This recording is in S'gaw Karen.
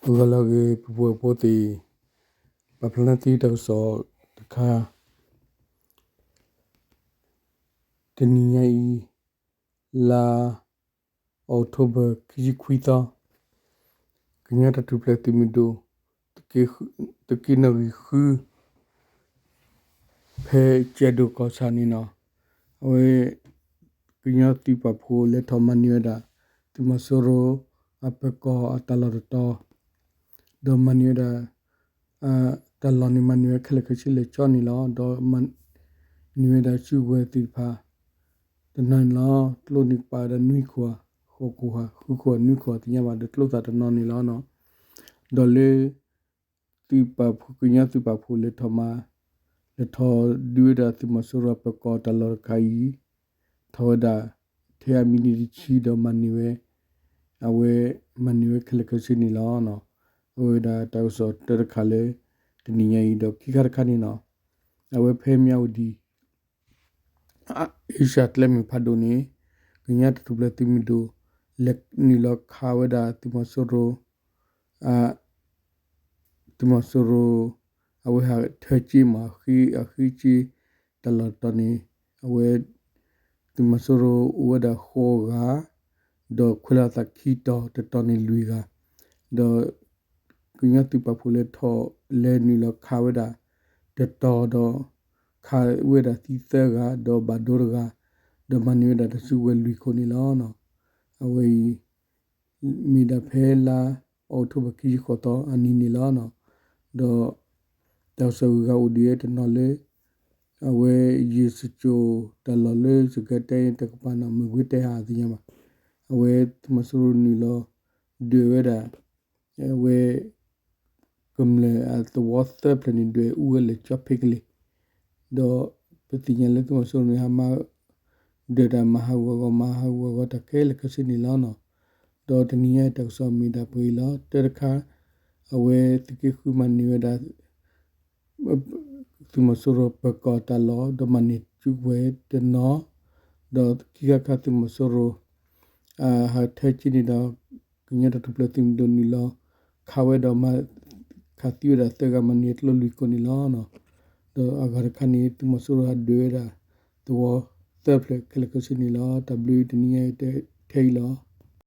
ဂီၤလၢအဂ့ၤ ပှၤဖှီၣ်ဖိသ့ၣ်, ပာ်ဖျါန့ၢ်သုတၢ်ကစီၣ်တခါ, တနံၤညါအံၤ လါအီးကထိဘၢၣ် ခံဆံခွံသီ, ကညီတၢ်ထူၣ်ဖျဲးသုးမုၢ်ဒိၣ် သုးက့နီၣ်ဂံၢ်ဃု ဖဲကၠဲးဒိၣ်ကီၢ်ဆၣ်န့ၣ်လီၤ. အဝဲ ကညီသုးပာ်ဖှိၣ်လဲၤထီၣ်မၤန့ၢ်ဝဲဒၣ် သုးမီၤစိရိၤ အပၢၤကီၢ်အတၢ်လီၢ်တတီၤ, ဒီးမၤန့ၢ်ဝဲဒၣ် တၢ်လီၢ်န့ၣ် မၤန့ၢ်ဝဲခဲလၢာ်ခဲဆ့လၢာ်ကၠီန့ၣ်လီၤ. ဒီးမၤန့ၢ်ဝဲဒၣ်စုကဝဲၤသ့ၣ်တဖၣ် တနီၤန့ၣ်လီၤ. ကျိန့ၣ်ကပာ်ဝဲဒၣ်နွံခိၣ်ဧါ, ဃိးခိၣ်ဧါ, ဃုခိၣ်ဧါ, နွံခိၣ်ဧါ တသ့ၣ်ညါဘၣ်, ဒီးကျိသၣ်တနီၤန့ၣ်လီၤ. ဒီးလၢ သုးပာ်ဖှိၣ် ကညီသုးပာ်ဖှိၣ်လဲၤထီၣ်မၤ, လဲၤထီၣ်ဒုးဝဲဒၣ်သုးမီၤစိရိၤအပၢၤကီၢ်တၢ်လီၢ်တခါအံၤ, ထီၣ်ဝဲဒၣ် ထဲအမံးနံးတဆံဒီးမၤန့ၢ်ဝဲ, အဝဲ မၤန့ၢ်ဝဲခဲလၢာ်ခဲဆ့န့ၣ်လီၤ. အဝဲဒၣ်တၢ်ကစီၣ်တၢတခါလၢ တနံၤညါအံၤ ဒီးခံခါတခါန့ၣ်လီၤ. အဝဲဖဲမၠးဝတံၣ် အ့ရှၢၣ်ကျဲမုၢ်ဖးဒိၣ်န့ၣ် ကညီတၢ်ထူၣ်ဖျဲးသုးမုၢ်ဒိၣ် လဲၤနုာ်လီၤခးဝဲဒၣ်သုးမီၤစိရိၤ, သုးမီၤစိရိၤ အဝဲဟးထၢက့မး အဃ့က့ တၢ်လီၢ်တတီၤန့ၣ် အဝဲ သုးမီၤစိရိၤအိၣ်ဝဲဒၣ်ဃိးဂၤ, ဒီးခွဲးလီၤသးခံတီၤ, တတီၤန့ၣ်လွံၢ်ဂၤ, ဒီး ကညီသုးပာ်ဖှိၣ်လဲၤထီၣ် လဲၤနုာ်လီၤခးဝဲဒၣ် တတီၤဒီး ခးဝဲဒၣ်သံသၢဂၤ, ဒီးဘၣ်ဒိတဂၤ, ဒီးမၤန့ၢ်ဝဲဒၣ်တၢ်စုကဝဲၤလွံၢ်ခိၣ်န့ၣ်လီၤ. အဝဲအံၤ မ့ၢ်ဒၣ်ဖဲလါအီးကထိဘၢၣ် ခံဆံဃိးသီအနံၤန့ၣ်လီၤ. ဒီး တၢ်ကစီၣ်ဂုၤဂၤအိၣ်ဒံးတနီၤလၢ အဝဲယ့ၣ်စကၠိၣ်တၢ်လီၢ်လၢ စကဲတဲတကပၤန့ၣ် မ့ၢ်ကွ့တဲဟးသ့ၣ်ညါဘၣ်, အဝဲသုးမီၤစိရိၤနုာ်လီၤဒွဲၣ်ဝဲဒၣ် အဝဲ ကမျၢၢ်အသဝီသၢဖျၢၣ်န့ၣ် ဒွဲၣ်အူဝဲလၢာ်ကၠီဖ့ကလ့ၢ်, ဒီးပသ့ၣ်ညါလၢသုးမီၤစိရိၤန့ၣ် ဟးမၤ ဒွဲၣ်တၢ်မၤဟးဂူာ်ဟးဂီၤ မၤဟးဂူာ်ဟးဂီၤတၢ်ခဲလၢာ်ခဲဆ့န့ၣ်လီၤ. ဒီးတနံၤညါအံၤတၢ်ကစီၣ်မ့ၢ်ဒၣ်ပှဲၤအံၤလီၤ. တၢတခါ အဝဲသုးက့ဃုမၤန့ၢ်ဝဲဒၣ် သုးမီၤစိရိၤပၢၤကီၢ်တၢ်လီၢ် ဒီးမၤန့ၢ်စုကဝဲၤတနီၤ, ဒီးခံခါတခါသုးမီၤစိရိၤ ဟးထၢက့န့ၣ်ဒီး ကညီတၢ်ထူၣ်ဖျဲးသုးမုၢ်ဒိၣ်နုာ်လီၤခးဝဲဒီးမၤ ခးသံဝဲဒၣ်သၢဂၤ မၤန့ၢ်ကျိလွံၢ်ခိၣ်န့ၣ်လီၤ. ဒီးအဂၤတခါန့ၣ် သုးမီၤစိရိၤဟးဒွဲၣ်ဝဲဒၣ် သဝီသၢဖျၢၣ်ခဲလၢာ်ခဲဆ့န့ၣ်လီၤ. တၢ်ဘျုးတနံၤညါအံၤထဲအံၤလီၤ.